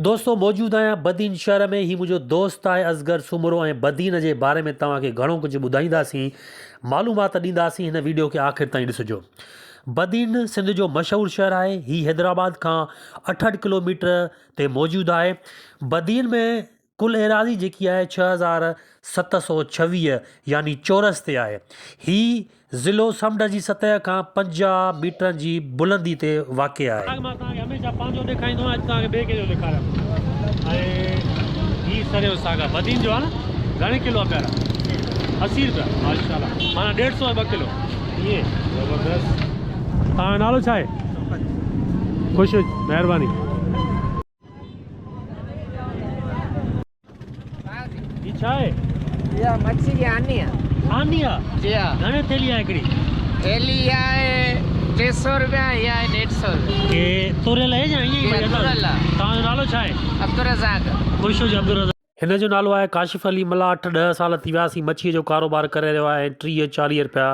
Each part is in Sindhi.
دوستو موجود آهيان بدين شهر ۾ هي منهنجو دوست آهي اصغر سومرو ۽ بدين جي باري ۾ توهان کي گهڻو ڪجهه ٻڌائينداسين معلومات ڏينداسين هن ويڊيو کي آخر تائين ڏسجو بدين سنڌ جو مشهور شهر آهي هي حيدرآباد کان 68 ڪلوميٽر تي موجود آهي بدين ۾ ڪل ايراضي جيڪي آهي 6726 يعني چورس تي آهي هي ضلعو سمنڊ جي سطح کان 50 ميٽرن جي بلندي تي واقع آهي. مان توهان کي هميشه پنهنجو ڏيکاريندو آهيان اڄ توهان کي ٻئي ڪنهن جو ڏيکاريان ٿو ۽ هي سريو ساڳ آهي بدين جو آهي نه گهڻي ڪلو آهي پيارا 80 روپيا ماشاءالله معنيٰ ڏيڍ سو ۽ ٻه ڪلو ائين زبردست توهان جو نالو ڇا آهي خوش هج مهرباني. هي ڇا آهي؟ اها مڇي جي آني آ. آني آ؟ جي ها. گهڻي ٿيلهي آهي هڪڙي؟ ٿيلهي اها آهي 300 روپيا اها آهي 150 روپيا. هي توريل آهي يا ائين ئي جي ها توريل آ. توهان جو نالو ڇا آهي؟ عبدالرزاق. خوش هجو عبدالرزاق. هن جو نالو آهي ڪاشف علي ملاح اٺ ڏهه سال ٿي ويا سين مڇيء جو ڪاروبار ڪري رهيو آهي ۽ 30 40 رپيا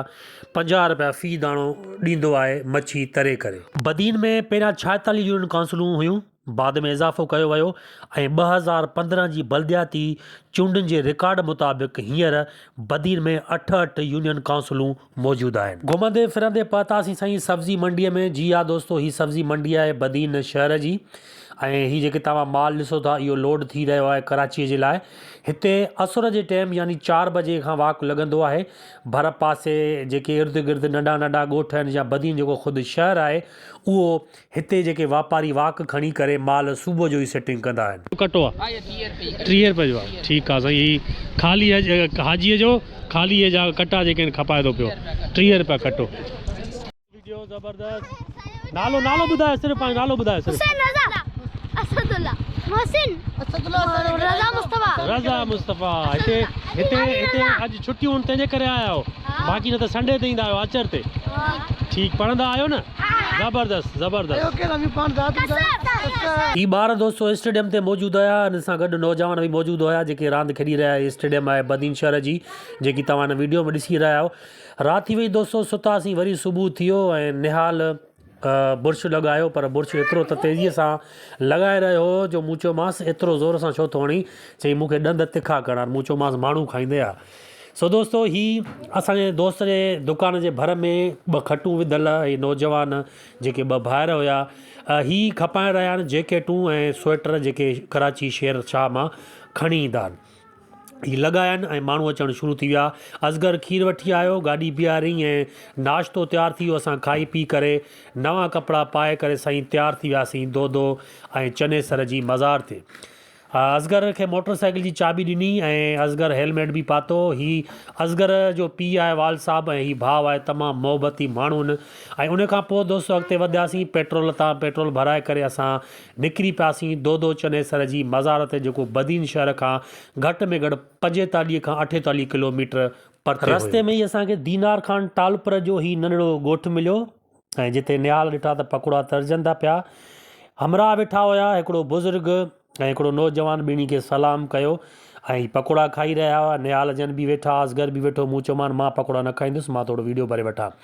50 رپيا في داڻو ڏيندو آهي مڇي تري ڪري. بدين ۾ پهريان 46 يونين ڪائونسلون هيون. بعد ۾ اضافو ڪيو ويو ۽ 2015 جي بلدياتي چونڊن جي رڪارڊ مطابق هينئر بدين ۾ 68 يونين ڪائونسلون موجود آهن. گهمندي ڦرندي پهتاسين سائين سبزي منڊيء ۾ جي ها دوستو هي سبزي منڊي آهي بدين شهر جي ۽ هي جيڪي توهان مال ڏسو ٿا اهو لوڊ ٿي رهيو آهي ڪراچيء جي لاء هتي اسر جي ٽيم يعني چار بجي کان واڪ لڳندو آهي ڀر پاسي جيڪي ارد گرد ننڍا ننڍا ڳوٺ آهن يا بدين جيڪو خود شهر آهي اهو هتي جيڪي واپاري واڪ کڻي ڪري مال صبح جو ئي سيٽنگ ڪندا آهن. ڪٽو آ 30 روپئي جو آ ٺيڪ آ سائين هي خالي حاجي جو خالي جا ڪٽا جيڪي آهن کپائي ٿو پيو 30 روپيا ڪٽو. ويڊيو زبردست نالو نالو ٻڌايو صرف پنهنجو نالو ٻڌايو صرف. حسين رضا اسد الله محسن رضا مصطفي رضا مصطفي هتي هتي هتي اڄ ڇٽيون هن تنهنجي ڪري آيا آهيو باقي نه ته سنڊي تي ايندا آهيو آچر تي ٺيڪ پڙهندا آهيو نه. زبردست زبردست. هي ٻار دوستو اسٽيڊيم تي موجود هيا ان سان گڏ نوجوان به موجود هيا جيڪي راند کيڏي رهيا هي اسٽيڊيم آهي بدين شهر جي جيڪي توهان هن ويڊيو ۾ ڏسي رهيا آهيو رات ٿي وئي دوستو ستاسين وري صبح ٿيو ۽ نهال برش لڳايو پر برش ايترو ته تيزي سان لڳائي رهيو هو جو مون چيومانس ايترو زور سان ڇو ٿو هڻين چئي مون کي ڏند تکا ڪرڻا آهن مون چيومانس ماڻهو کائيندي آ سو دوستو هي اسان جي دوست جي دڪان جي ڀر ۾ ٻه کٽون وڌل هي نوجوان جيڪي ٻه ڀائر هيا هي کپائي رهيا آهن جيڪيٽون ۽ سوئيٽر جيڪي ڪراچي شير شاهه مان کڻي ايندا آهن هي لڳايا آهن ۽ ماڻهو اچڻ شروع ٿي ويا اصغر کير وٺي آيو گاڏي بيهاري ۽ ناشتو تيار ٿي ويو اسان کائي پي ڪري نوان ڪپڙا پائي ڪري سائين تيار ٿي وياسين دودو ۽ چنيسر جي مزار تي اصغر کي موٽر سائيڪل جي چاٻي ڏني ۽ اصغر هيلميٽ به پاتو. هي اصغر جو پيء آهي والد صاحب ۽ هي ڀاء آهي تمام محبتي ماڻهو آهن ۽ ان کان پوء دوستو اڳتي وڌياسين پيٽرول تان پيٽرول ڀرائي ڪري اسان نڪري پياسين دودو چنيسر جي مزار تي جيڪو بدين شهر کان گهٽ ۾ گهٽ 45 کان 48 ڪلو ميٽر پرتي هيو. رستي ۾ ئي اسان کي دينار خان ٽالپر جو هي ننڍڙو ڳوٺ مليو. ۽ جتي نهال ڏٺا ته پڪوڙا ترجن ٿا پيا. همراهه ويٺا هيا، هڪڙو بزرگ ۽ هڪڙو نوجوان ٻنهي کي سلام ڪيو ۽ پڪوڙا کائي رهيا هئا. نهال جن به ويٺا، اصغر به ويٺو. مون چيومان مان پڪوڙا نه کائيندس، مان ٿورو ويڊيو ڀري وٺان.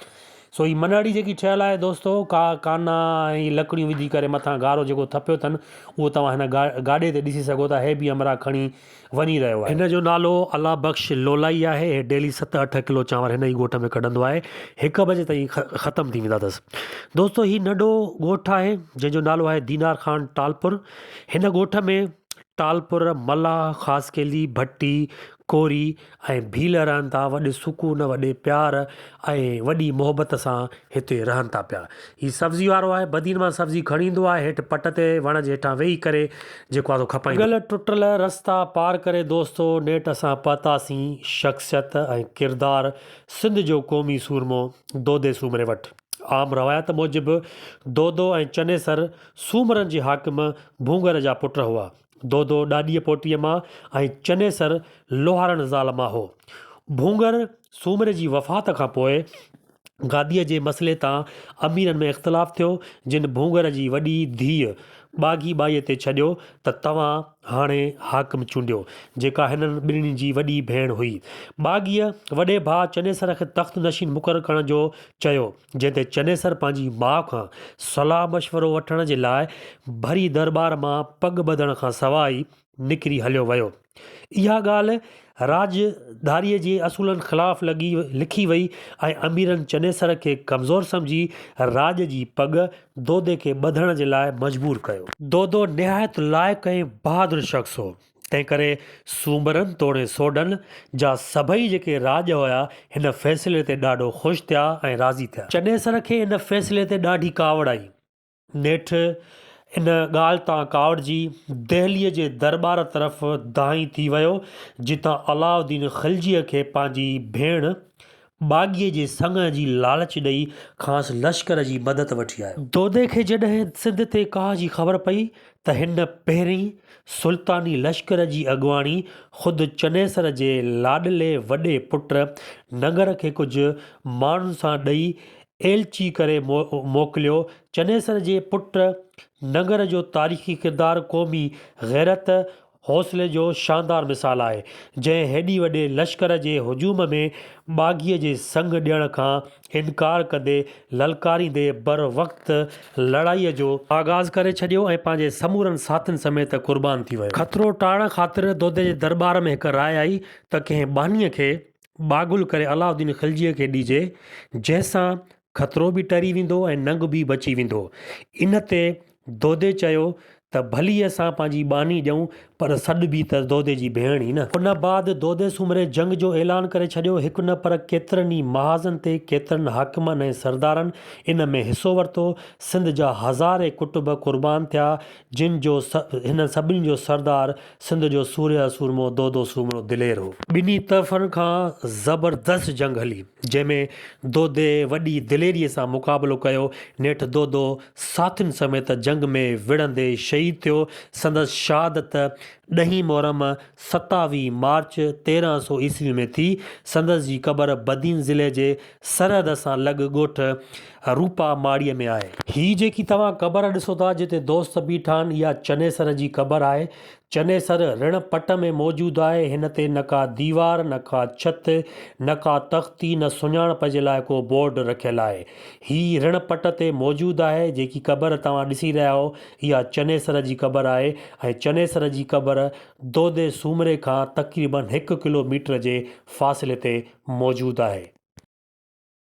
سو هي منهڙي جيڪي ٺهيل آهي دوستو، ڪا ڪانا ۽ لڪڙيون وجهي ڪري مٿان گارو جيڪو ٿپيو اٿن، اهو توهان هن گاڏي تي ڏسي سگهو ٿا. هي به همراهه کڻي وڃي رهيو آهي. هن جو نالو الله بخش لولائي آهي. هي ڊيلي ست اٺ ڪلو چانور هن ئي ڳوٺ ۾ ڪڍندو آهي. هڪ بجي تائين ختم ٿي ويندا اٿس. دوستو هي ننڍو ڳوٺ آهي جنهن جو نالو آهي دينار خان ٽالپر. هن ڳوٺ ۾ ٽالپر، ملاح، خاصخيلي، ڀٽي، ڪوري ۽ ڀيل رهن ٿا وڏي سڪون وڏي پيار ۽ وڏي محبت سان هتي رهن ٿا پيا هي سبزي وارو آهي بدين مان سبزي کڻي ايندو آهي هيٺ پٽ تي وڻ جي هيٺان ويهي ڪري جيڪو آهي سو کپائيندو ڀڳل ٽٽل رستا پار ڪري دوستو نيٺ اسان پهتاسين شخصيت ۽ ڪردار سنڌ جو قومي سورمو دودي سومري وٽ عام روايت موجب دودو ۽ چنيسر سومرن جي حاڪم ڀونگر جا پٽ هئا دودو ڏاڏيء پوٽيء مان ۽ چنيسر لوهارڻ زال مان هو. ڀونگر سومري جي وفات کان پوء گاديء جي مسئلي تان اميرن ۾ اختلاف ٿيو، جن ڀونگر جي وڏي ڌيء ٻاگهي ٻائيء تي ڇڏيو ته توهان هاڻي حاڪم چونڊيو، جيڪا هنن ٻنهي جي وڏي ڀيڻ هئي. ٻاگهيء وڏي ڀاء چنيسر کي تخت نشين مقرر ڪرڻ جو چيو، جنهن تي چنيسر پنهنجي ماء کان صلاح مشورو وٺڻ جي لاء ڀري درٻار مان پڳ ٻڌڻ کان سواء ئي نڪري هليو ويو. اها ڳالهه راڄ ڌاريء جي اصولن خلاف لڳي لکي وئي ۽ اميرن چنيسر کي ڪمزور سمجهي راڄ جي پڳ دودي کي ٻڌڻ جي لاء مجبور ڪيو. دودو نهايت لائق ۽ بهادر شخص هو، تنهنڪري سومرن توڙي سوڍن جا سڀئي جيڪي راڄ هيا، هن فيصلي تي ڏاڍو خوش ٿيا ۽ راضي ٿيا. چنيسر کي ان فيصلي تي ڏاڍي ڪاوڙ آئي. نيٺ ان ڳالهه تان ڪاوڙجي دهليء جي درٻار طرف دانهين ٿي ويو، جتان علاؤالدين خلجيء کي پنهنجي ڀيڻ ٻاگهيء جي سڱ جي لالچ ڏئي کانئس لشڪر جي مدد وٺي آيو. دودي کي جڏهن سنڌ تي ڪاهه جي خبر پئي ته هن پهرين سلطاني لشڪر جي اڳواڻي خود چنيسر جي لاڏلي وڏي پٽ ننگر کي ڪجهه ماڻهن سان ڏئي ايلچي ڪري موڪليو. چنيسر جي پٽ ننگر جو تاريخي ڪردار قومي غيرت، حوصلي جو شاندار مثال آهي، جنهن هيڏي وڏي لشڪر جي هجوم ۾ ٻاگهيء جي سڱ ڏيڻ کان انڪار ڪندي للڪاريندي بروقت لڙائيء جو آغاز ڪري ڇڏيو ۽ پنهنجي سمورن ساٿين سميت قربان ٿي ويو. خطرو ٽارڻ خاطر دودي جي درٻار ۾ هڪ راء آئي ته ڪنهن ٻانهيء کي ٻاگهل ڪري علاؤالدين خلجيء کي ڏجي، جنهن سان خطرو به ٽري ويندو ۽ ننگ به بچي ويندو. ان تي دودي چيو ته ڀلي اسان پنهنجي ٻانهي ڏيون پر سڏبي ته دودي جي ڀيڻ ئي نه. ان بعد دودي سومري جنگ جو اعلان ڪري ڇڏيو. هڪ نه پر ڪيترن ئي محاذن تي ڪيترن حاڪمن ۽ سردارن ان ۾ حصو ورتو. سنڌ جا هزارين ڪٽنب قربان ٿيا، جن جو هنن سڀني جو سردار سنڌ جو سورهيه سورمو دودو سومرو دلير هو. ٻنهي طرفن کان زبردست جنگ هلي، جنهن ۾ دودي وڏي دليريء سان مقابلو ڪيو. نيٺ دودو ساٿين سميت جنگ ۾ وڙهندي شهيد ٿيو. سندس شهادت ڏهين محرم ستاويهه مارچ 1300 عيسوي ۾ ٿي. سندس جي قبر بدين ضلعي جي سرحد سان لڳ ڳوٺ روپا ماڙيء ۾ آهي. هي جيڪي توهان قبر ڏسو ٿا جتي دوست بيٺا آهن اها چنيسر جي قبر آهي. چنيسر رڻ پٽ ۾ موجود آهي. هن تي نه ڪا ديوار، نه ڪا ڇت، نه ڪا تختي، نه سڃاڻپ جي لاء ڪو بورڊ رکيل آهي. هي رڻ پٽ تي موجود آهي. جيڪي قبر توهان ڏسي رهيا آهيو اها چنيسر جي قبر آهي ۽ چنيسر جي قبر دودي سومري کان تقريبن هڪ ڪلو ميٽر جي فاصلي تي موجود آهي.